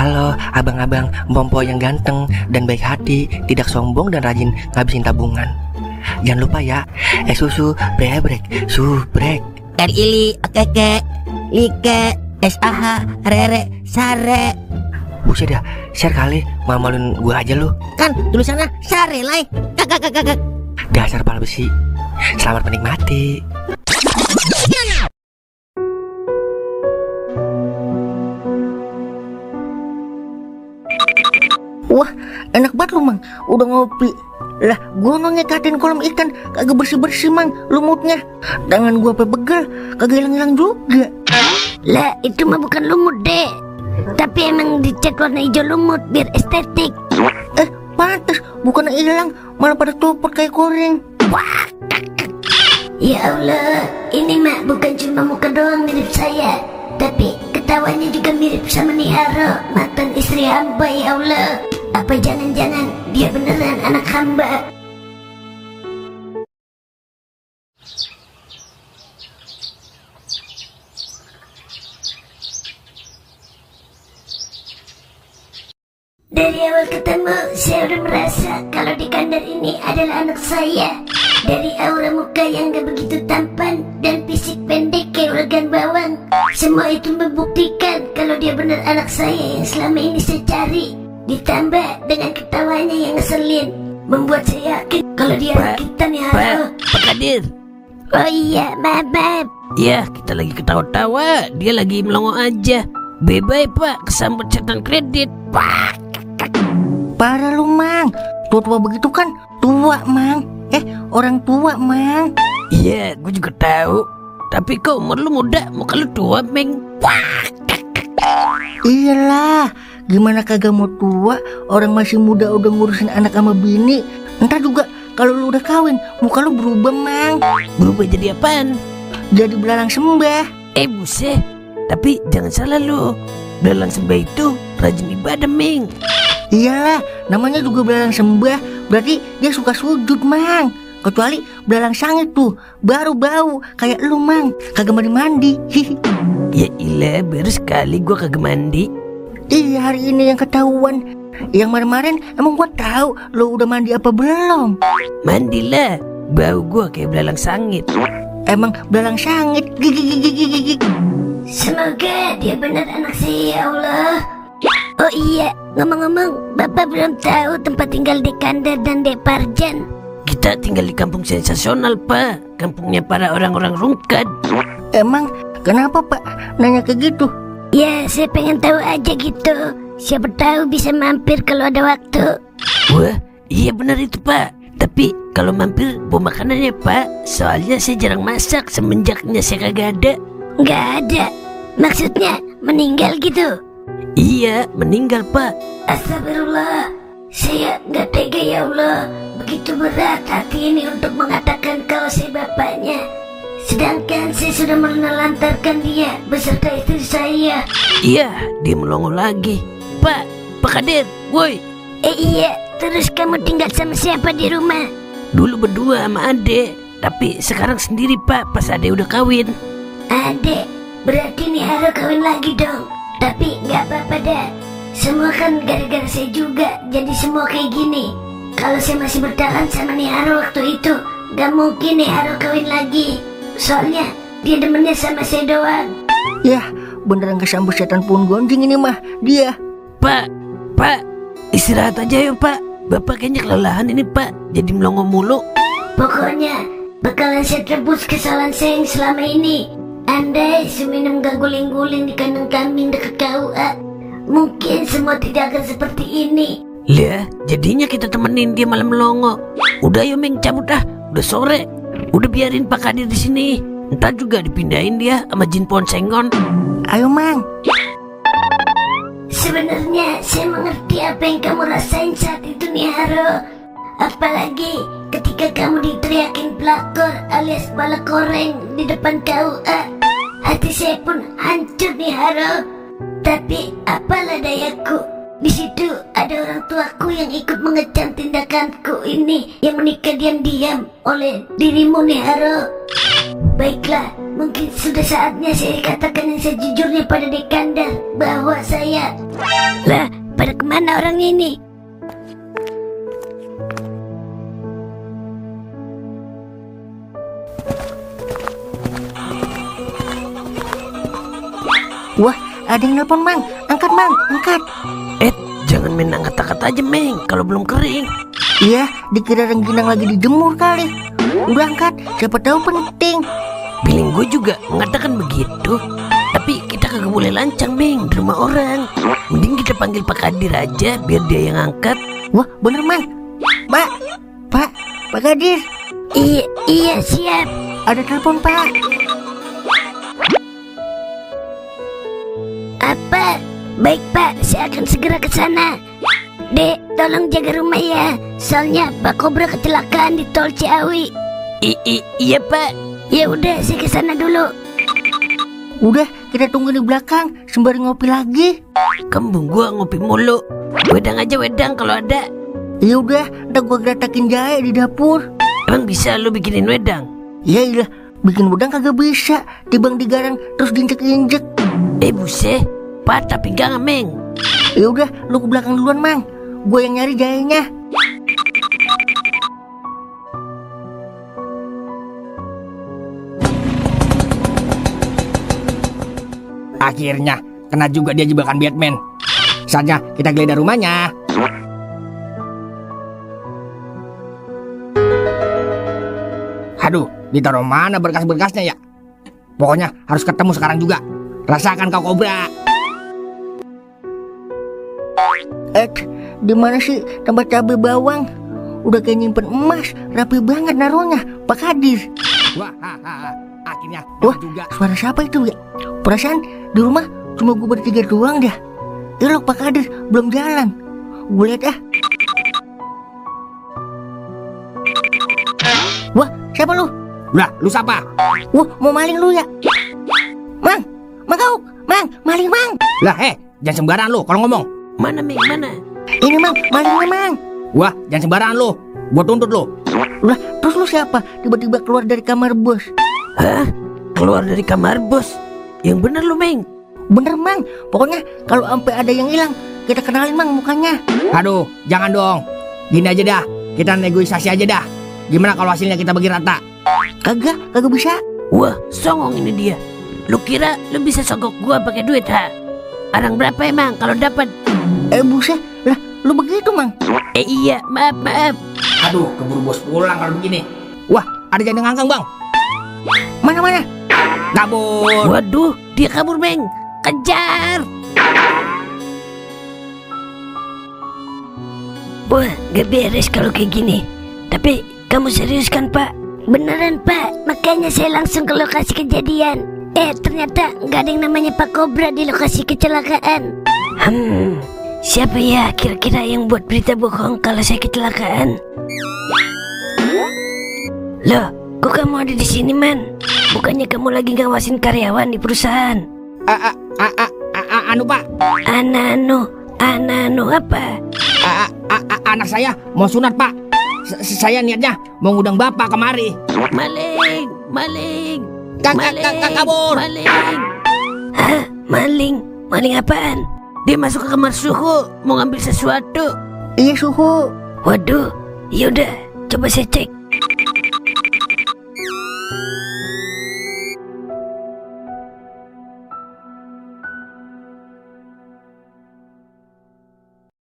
Halo abang-abang Bompo yang ganteng dan baik hati, tidak sombong dan rajin ngabisin tabungan. Jangan lupa ya, susu brebrek, subrek. Ili, okeke, like, SAH, rere, sare. Buset dah, share kali, malu-maluin gua aja lu. Kan tulisannya sare, like. Kakak. Dasar pala besi. Selamat menikmati. Wah, enak banget lu, Mang. Udah ngopi. Lah, gua ngekatin kolam ikan kagak bersih-bersih, Mang, lumutnya. Tangan gua pegel, kagak hilang-hilang juga. Lah, itu mah bukan lumut, Dek. Tapi emang dicat warna hijau lumut biar estetik. Pantes, bukan hilang, malah pada copot kayak goreng. Wah, ya Allah, ini mah bukan cuma muka doang mirip saya, tapi ketawanya juga mirip sama Niharo, mantan istri hamba. Ya Allah, apa jangan-jangan dia beneran anak hamba? Dari awal ketemu, saya udah merasa kalau di kandar ini adalah anak saya. Dari aura muka yang gak begitu tampan dan fisik pendek kayak uragan bawang, semua itu membuktikan kalau dia benar anak saya yang selama ini saya cari. Ditambah dengan ketawanya yang ngeselin, membuat saya yakin kalau dia anak kita nih. Pak Kadir. Oh iya, maaf. Ya, kita lagi ketawa-tawa, dia lagi melongo aja. Bye-bye Pak, kesambut setan kredit. Pak. Parah lu, Mang. Tua-tua begitu kan tua, Mang. Orang tua, Mang. Iya, gue juga tahu. Tapi kok umur lu muda, muka lu tua, Meng. Wah. Iyalah, gimana kagak mau tua, orang masih muda udah ngurusin anak sama bini. Entar juga kalau lu udah kawin, muka lu berubah, Mang. Berubah jadi apaan? Jadi belalang sembah. Buset. Tapi jangan salah lu, belalang sembah itu rajin ibadah, Meng. Iyalah, namanya juga belalang sembah, berarti dia suka sujud, Mang. Kecuali belalang sangit tuh, baru bau kayak lu, Mang, kagak mandi-mandi. Ya ilah, baru sekali gua kagak mandi. Iya, hari ini yang ketahuan. Yang kemarin emang gua tahu lu udah mandi apa belum? Mandilah, bau gua kayak belalang sangit. Emang belalang sangit. Gigi. Semoga dia benar anak saya, ya Allah. Oh iya, ngomong-ngomong, Bapak belum tahu tempat tinggal Dek Kandar dan Dek Parjan. Kita tinggal di kampung sensasional, Pak. Kampungnya para orang-orang rungkad. Emang kenapa, Pak, nanya kayak gitu? Ya, saya pengen tahu aja gitu. Siapa tahu bisa mampir kalau ada waktu. Wah, iya benar itu, Pak. Tapi kalau mampir bawa makanannya, Pak. Soalnya saya jarang masak semenjaknya saya kagak ada. Nggak ada? Maksudnya meninggal gitu? Iya, meninggal, Pak. Astagfirullah, saya nggak tega, ya Allah. Begitu berat hati ini untuk mengatakan kalau saya bapaknya, sedangkan saya sudah menelantarkan dia beserta istri saya. Iya, dia melongo lagi. Pak Kadir, woi. Iya, terus kamu tinggal sama siapa di rumah? Dulu berdua sama Ade, tapi sekarang sendiri, Pak, pas Ade udah kawin. Ade, berarti nih harus kawin lagi dong. Tapi nggak apa-apa dah. Semua kan gara-gara saya juga jadi semua kayak gini. Kalau saya masih bertahan sama Niharo waktu itu, nggak mungkin Niharo kawin lagi. Soalnya dia demennya sama saya doang. Yah, beneran kesambut setan pun gonjing ini mah dia. Pak, istirahat aja yuk, Pak. Bapak kayaknya kelelahan ini, Pak. Jadi melongo mulu. Pokoknya bakalan saya tebus kesalahan saya yang selama ini. Andai seminum gak guling-guling di kandang kambing dekat KUA, mungkin semua tidak akan seperti ini. Lah, jadinya kita temenin dia malam melongo. Udah yuk, Meng, cabut dah. Udah sore. Udah biarin Pak Kadir di sini. Ntar juga dipindahin dia sama Jin Ponsengon. Ayo, Mang. Sebenarnya saya mengerti apa yang kamu rasain saat itu, Niharo. Apalagi ketika kamu diteriakin pelakor alias bala koreng di depan KUA. Hati saya pun hancur, Niharo. Tapi apalah dayaku, di situ ada orang tuaku yang ikut mengecam tindakanku ini yang menikah diam-diam oleh dirimu, Niharo. Baiklah, mungkin sudah saatnya saya katakan yang sejujurnya pada Dekandar bahwa saya... Lah, pada kemana orangnya ini? Wah, ada yang nelpon, Mang. Angkat, Mang, angkat. Jangan main angkat-angkat aja, Meng, kalau belum kering. Iya, dikira rengginang lagi dijemur kali. Udah angkat, siapa tahu penting. Piling gue juga mengatakan begitu. Tapi kita kagak boleh lancang, Meng, di rumah orang. Mending kita panggil Pak Kadir aja, biar dia yang angkat. Wah, bener, Mang. Pak Kadir. Iya, siap. Ada telepon, Pak. Apa? Baik, Pak, saya akan segera ke sana. Dek, tolong jaga rumah ya. Soalnya Pak Kobra kecelakaan di tol Ciawi. Iya, Pak. Ya udah, saya ke sana dulu. Udah, kita tunggu di belakang sembari ngopi lagi. Kembung gua ngopi mulu. Wedang aja wedang kalau ada. Ya udah, ntar gua geratakin jahe di dapur. Emang bisa lu bikinin wedang? Ya iyalah, bikin udang kagak bisa. Tibang digarang terus diinjek-injek. Buset, patah pinggang, Meng. Ya udah, lu ke belakang duluan, Mang. Gue yang nyari jahenya. Akhirnya kena juga dia jebakan Batman. Saatnya kita geledah rumahnya. Aduh, ditaruh mana berkas-berkasnya ya? Pokoknya harus ketemu sekarang juga. Rasakan kau Kobra. Di mana sih tempat cabai bawang? Udah kayak nyimpen emas, rapi banget naruhnya, Pak Kadir. Wah, akhirnya Wah, juga. suara siapa itu ya? Perasaan di rumah cuma gue bertiga doang dah. Ilok Pak Kadir belum jalan. Gue lihat ah. Wah, siapa lu? Lah, lu siapa? Wah, mau maling lu ya? Mang, maling, Mang. Lah, jangan sembarangan lu kalau ngomong. Mana, Meng, mana? Ini, Mang, malingnya, Mang. Wah, jangan sembarangan lu. Gua tuntut lu. Lah, terus lu siapa? Tiba-tiba keluar dari kamar bos. Hah? Keluar dari kamar bos? Yang bener lu, Meng. Bener, Mang. Pokoknya kalau sampai ada yang hilang, kita kenalin, Mang, mukanya. Aduh, jangan dong. Gini aja dah, kita negosiasi aja dah. Gimana kalau hasilnya kita bagi rata? Kagak bisa. Wah, songong ini dia. Lu kira lu bisa sogok gua pakai duit, ha? Arang berapa emang kalau dapat? Buset, lah lu begitu, Mang. Iya, maaf. Aduh, keburu bos pulang kalau begini. Wah, ada janda ngangkang, Bang. Mana? Kabur. Waduh, dia kabur, Meng. Kejar. Wah, gak beres kalau kayak gini. Tapi kamu serius kan, Pak? Beneran, Pak. Makanya saya langsung ke lokasi kejadian. Ternyata nggak ada yang namanya Pak Kobra di lokasi kecelakaan. Siapa ya kira-kira yang buat berita bohong kalau saya kecelakaan? Loh, kok kamu ada di sini, Man? Bukannya kamu lagi ngawasin karyawan di perusahaan? Anu, Pak. Anu apa? Anak saya mau sunat, Pak. Saya niatnya mau ngundang Bapak kemari. Maling. Kabur. Maling. Hah? Maling apaan? Dia masuk ke kamar suhu, mau ngambil sesuatu. Iya, Suhu. Waduh, yaudah, coba saya cek.